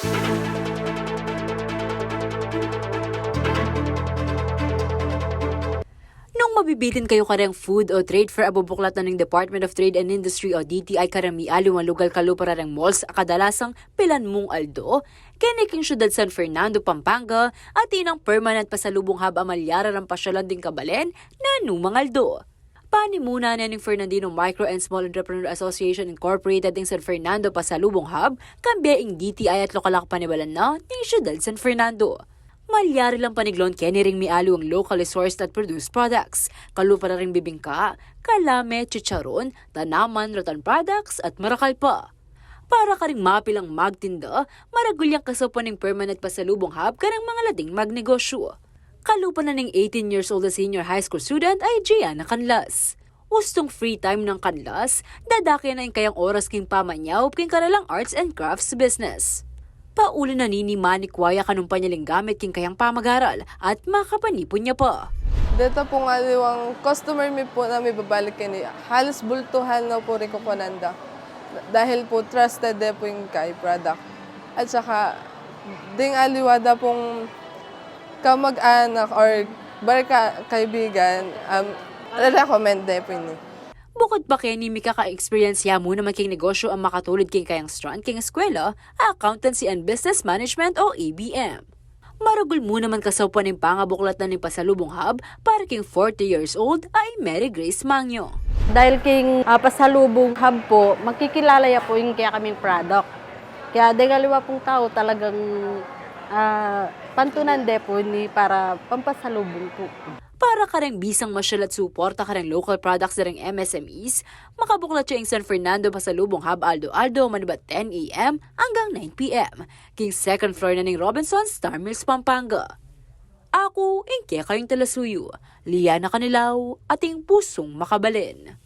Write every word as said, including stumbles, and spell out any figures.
Nung mabibitin kayu kareng food o trade fair a bubuklat na ning Department of Trade and Industry o D T I kareng mialiwang lugal kalupa reng malls a kadalasang pilan mung aldo, keni king syudad San Fernando, Pampanga, atin nang permanent pasalubong hub a malyari rang pasyalan ding kabalen nanu mang aldo. Panimuna ne ning Fernandino Micro and Small Entrepreneur Association Incorporated ing San Fernando Pasalubong Hub, kambe ing D T I at lokal a kapanibalan na ning syudad San Fernando. Malyari lang paniglon keni ring mialiwang locally sourced at produced products, kalupa na ring bibingka, kalame, chicharon, tanaman, rattan products, at marakal pa. Para karing mapilang magtinda, maragul yang kasaupan ning permanent pasalubong hub kareng mangalating magnegosyo. Kalupa na ning eighteen years old a senior high school student a i Gianna Canlas. Ustung free time nang Canlas, dadake na ing kayang oras king pamanyaup king karalang arts and crafts business. Pauli na nini manikwa ya kanumpanya ling gamit king kayang pamagaral at makapanipun ya pa. Deta pung aliwang customer mi pu na mibabalik keni, halos bultuhan na pu ring kukunan da. Dahil pu trusted de pu ing kayang product. At saka, ding aliwa da pung kamag-anak or barka-, kaibigan, um, re-recommend de pu ini. Bukut pa keni, mikaka-experience ya mu naman king negosyo a makatulid king kayang strand king eskwela, accountancy and business management o A B M. Maragul mu naman kasaupan ing pangabuklat na ning pasalubong hub para king forty years old a i Mary Grace Mangyo. Dahil king, ah, pasalubong hub pu, makikilala ya pu ing kekaming product. Kaya deng aliwa pung tau talagang, ah, pantunan de pu ini para pampasalubong pu. Para kareng bisang masyal at suporta kareng local products da reng M S M Es, makabuklat ya ing San Fernando Pasalubong Hub aldo-aldo manibat ten A M anggang nine P M king second floor na ning Robinsons Star Mills, Pampanga. Aku ing kekayung talasuyu, Liana Canilao, ating pusung makabalen.